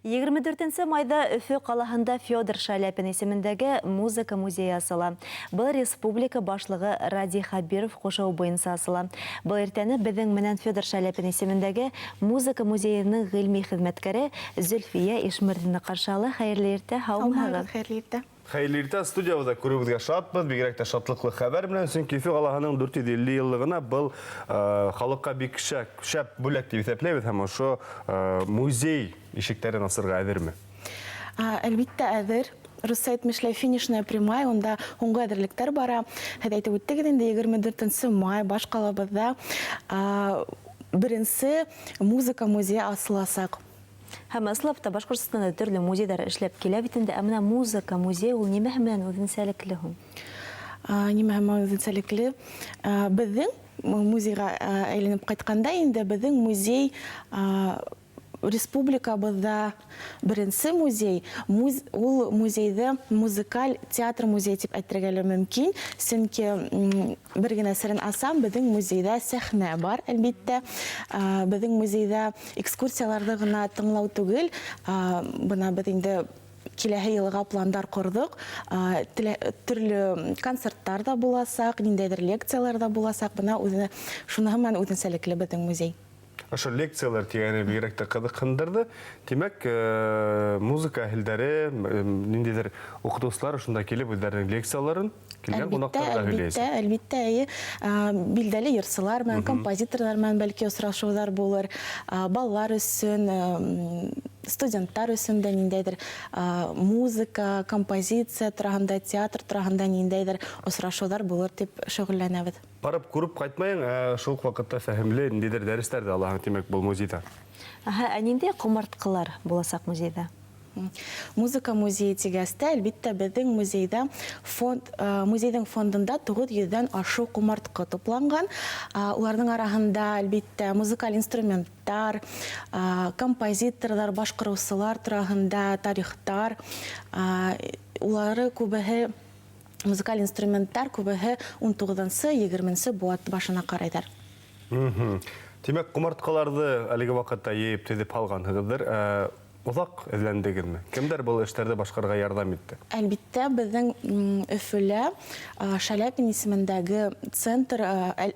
24 майҙа Өфө ҡалаһында Федор Шаляпин исемендәге музыка музейы асыла. Был республика башлығы Радий Хәбиров ҡушыуы буйынса асыла. Был иртәне беҙҙең менән Федор Шаляпин исемендәге музыка музейының ғилми хеҙмәткәре Зөлфиә Ишмырҙина ҡаршы ала. Хәйерле иртә, һаумыһығыҙ? Хәйерле иртә. Хәйерле иртә, студиябыҙҙа күреүебеҙгә шатбыҙ, бигерәк тә шатлыҡлы хәбәр менән, сөнки Өфө ҡалаһының 450 йыллығына был халыҡҡа бик шәп, шәп бүләк тип иҫәпләйбеҙ һәм ошо музей ишектәрен асырға әҙерме? Әлбиттә, әҙер. Русса әйтмешләй, финишная прямая, унда һуңғы әҙерлектәр бара. Һеҙ әйтеп үттегеҙ инде, 24 май баш ҡалабыҙҙа беренсе музыка музейы асыласаҡ. Һәм ысынлап та Башҡортостанда төрлө музейҙар эшләп килә бит инде, ә менә музыка музейы ул нимәһе менән үҙенсәлекле һуң? Нимәһе менән үҙенсәлекле? Беҙҙең музейға әйләнеп ҡайтҡанда инде, беҙҙең музей республикабыҙҙа беренсе музей, ул музейҙы музыкаль театр музейы тип әйтергә лә мөмкин, сөнки бер генә серен асам, беҙҙең музейҙа сәхнә бар, әлбиттә. Беҙҙең музейҙа экскурсияларҙы ғына тыңлау түгел, бына беҙ инде киләһе йылға пландар ҡорҙоҡ, төрлө концерттар ҙа буласаҡ, ниндәйҙер лекциялар ҙа буласаҡ, бына үҙенә шуныһы менән үҙенсәлекле беҙҙең музей. Ошо лекциялар тигәне бигерәк тә ҡыҙыҡһындырҙы. Тимәк, музыка әһелдәре, ниндәйҙер уҡытыусылар ошонда килеп үҙҙәренең лекцияларын килгән ҡунаҡтарға һөйләйәсәк. Әлбиттә, әлбиттә, эйе. Билдәле йырсылар менән, композиторҙар менән бәлки осрашыуҙар булыр. Балалар өсөн, студенттар өсөн дә ниндәйҙер музыка, композиция тураһында, театр тураһында ниндәйҙер осрашыуҙар булыр тип шөғөлләнәбеҙ. Барып күреп ҡайтмайың, ә шул уҡ ваҡытта фәһемле ниндәйҙер дәрестәр ҙә алаһың, тимәк, был музейҙа. Аһа, ә ниндәй ҡомартҡылар буласаҡ музейҙа? Музыка музейы тигәс тә, әлбиттә, беҙҙең музейҙа фонд, музейҙың фондында 900-ҙән ашыу ҡомартҡы тупланған. Уларҙың араһында, әлбиттә, музыкаль инструменттар, композиторҙар, башҡарыусылар тураһында тарихтар, улары күбеһе музыкаль инструменттар күбеһе 19-нсы, 20-нсе быуат башына ҡарайҙар. Тимәк, ҡомартҡыларҙы әлеге ваҡытта йыйып теҙеп һалғанһығыҙҙыр. Оҙаҡ эҙләндегеҙме? Кемдәр был эштәрҙе башҡарырға ярҙам итте? Әлбиттә, беҙҙең Өфөлә Шаляпин исемендәге центр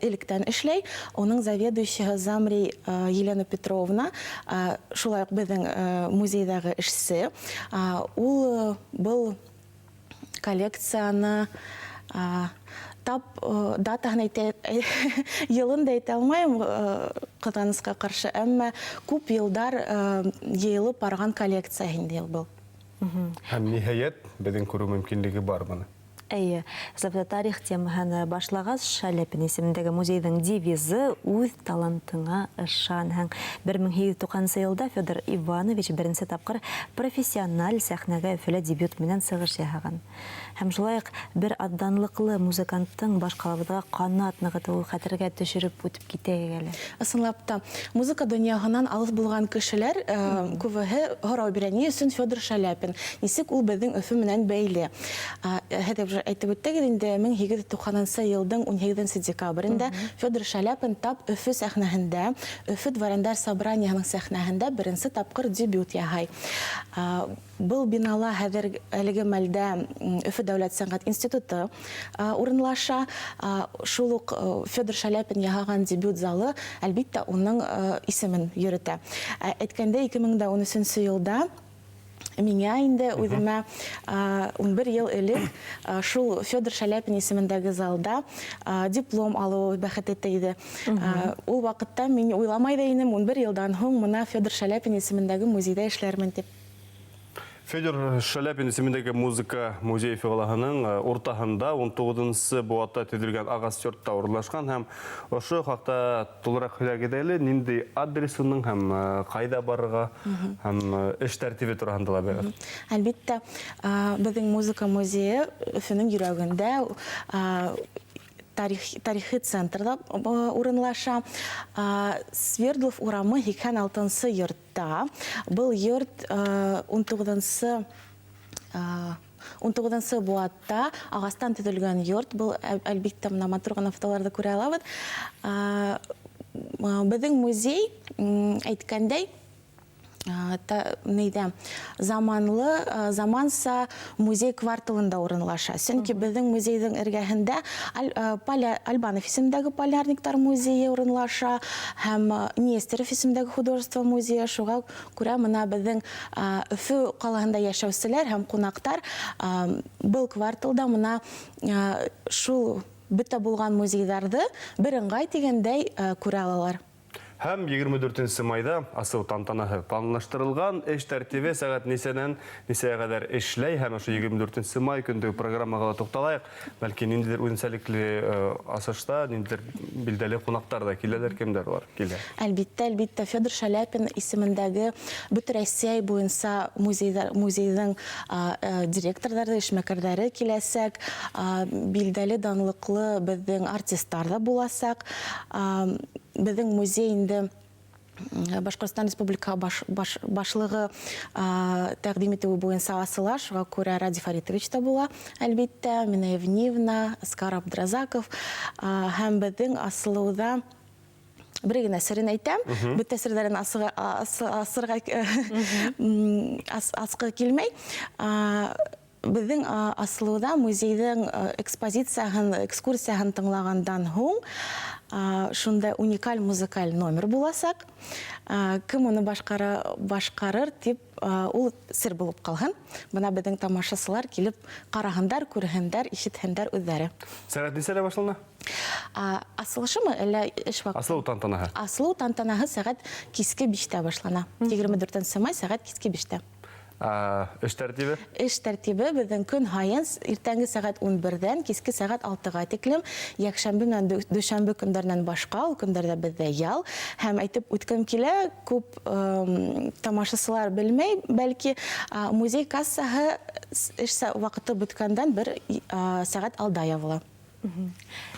электән эшләй. Уның заведующийы Замрий Елена Петровна, шулай уҡ беҙҙең музейҙағы эшсе. Ул был коллекцияны тап датаһын әйтә, йылын да әйтә алмайым, ҡыҙғанысҡа ҡаршы, әммә күп йылдар йыйылып барған коллекция инде был. Һәм ниһайәт беҙҙең күреү мөмкинлеге бар быны. Эйе, Сафта тарих темаһын башлағас, Шаляпин исемендәге музейҙың девизы «Үҙ талантыңа ышанһың». 1890 йылда Федор Иванович беренсе тапҡыр профессиональ сәхнәгә Өфөлә дебют менән сығыш яһаған. Һәм шулай уҡ бер данлыҡлы музыканттың баш ҡалабыҙға ҡанат нығытыуы хәтергә төшөрөп үтеп китәйек әле. Ысынлап та, музыка донъяһынан алыҫ булған кешеләр күбеһе һорау бирә, ни өсөн Федор Шаляпин? Нисек ул беҙҙең Өфө менән бәйле? Һеҙ уже әйтеп үттегеҙ инде, 1890 йылдың 18 декабрендә Федор Шаляпин тап Өфө сәхнәһендә, Өфө дворяндар собраниеһының сәхнәһендә беренсе тапҡыр дебют яһай. Был бинала хәҙер әлеге мәлдә Өфө дәүләт сәнғәт институты урынлаша. Шул уҡ Федор Шаляпин яһаған дебют залы, әлбиттә, уның исемен йөрөтә. Әйткәндә, 2013 йылда миңә инде үҙемә 11 йыл элек шул Федор Шаляпин исемендәге залда диплом алыу бәхете тейҙе. Ул ваҡытта мин уйламай да инем, 11 йылдан һуң мына Федор Шаляпин исемендәге музейҙа эшләрмен тип. Федор Шаляпин исемендәге музыка музей Өфө ҡалаһының уртаһында 19-нсы быуатта төҙөлгән ағас йортта урынлашҡан, һәм ошо хаҡта тулыраҡ һөйләгеҙ әле, ниндәй адрес уның һәм ҡайҙа барырға һәм эш тәртибе тураһында ла бер. Әлбиттә, беҙҙең музыка музейы Өфөнөң йөрәгендә, тарихи центрҙа урынлаша. Свердлов урамы 86-нсы йортта. Был йорт 19-сы быуатта ағастан төҙөлгән йорт. Был, әлбиттә, мына матур ғына фотоларҙы күрә алабыҙ. Беҙҙең музей, әйткәндәй, Нейҙә заманлы, заманса музей кварталында урынлаша. Сөнки беҙҙең музейҙың эргәһендә Альбанов исемендәге полярниктар музейы урынлаша һәм Нестеров исемендәге художество музейы. Шуға күрә мына беҙҙең Өфө ҡалаһында йәшәүселәр һәм ҡунаҡтар был кварталда мына шул бөтә булған музейҙарҙы бер ыңғай тигәндәй күрә алалар. Һәм 24 майҙа асыу тантанаһы планлаштырылған. Эш тәртибе сәғәт нисәнән нисәгә ҡәҙәр эшләй, һәм ошо 24 май көндө программаға ла туҡталайыҡ. Бәлки, ниндәйҙер үҙенсәлекле асышта ниндәйҙер билдәле ҡунаҡтар ҙа киләлер, кемдәр улар килә? Әлбиттә, әлбиттә, Федор Шаляпин исемендәге бөтә Рәсәй буйынса музейҙар, музейҙың директорҙары, эшмәкәрҙәре киләсәк, билдәле, данлыҡлы беҙҙең артистар ҙа буласаҡ. Беҙҙең музей инде Башҡортостан Республика башлығы тәҡдим итеүе буйынса асыла, шуға күрә Радий Фаритович та була, әлбиттә, Мина Евнивна, Аскар Абдразаков, һәм беҙҙең асылыуҙа бер генә серен әйтәм, бөтә серҙәрен асырға асҡы килмәй. Беҙҙең асылыуҙа музейҙың экспозицияһын, экскурсияһын тыңлағандан һуң шундай уникаль музыкаль номер буласаҡ. Кем уны башҡарыр тип, ул сер булып ҡалһын. Бына беҙҙең тамашасылар килеп ҡараһындар, күрһендәр, ишетһендәр үҙҙәре. Сәғәт нисәлә башлана? Асылышымы әллә эш ваҡыты? Асылыу тантанаһы. Асылыу тантанаһы сәғәт киске 5-тә башлана. 24 май сәғәт киске 5-тә. Эш тәртибе? Эш тәртибе беҙҙең көн һайын иртәнге сәғәт 11-дән киске сәғәт 6-ға тиклем, йәкшәмбе менән дүшәмбе көндәренән башҡа, ул көндәрҙә беҙҙә ял. Һәм әйтеп үткем килә, күп тамашасылар белмәй, бәлки, музей кассаһы эш ваҡыты бөткәндән бер сәғәт алда ябыла.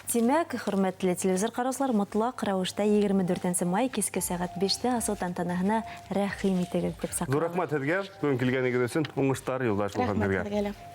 Тимәк, хөрмәтле телевизор ҡараусылар, мотлаҡ рәүештә 24 май киске сәғәт 5-тә асыу тантанаһына рәхим итегеҙ тип саҡырабыҙ. Ҙур рәхмәт һеҙгә, бөгөн килгәнегеҙ өсөн, уңыштар юлдаш булһын Рәхмәт һеҙгә. һеҙгә лә.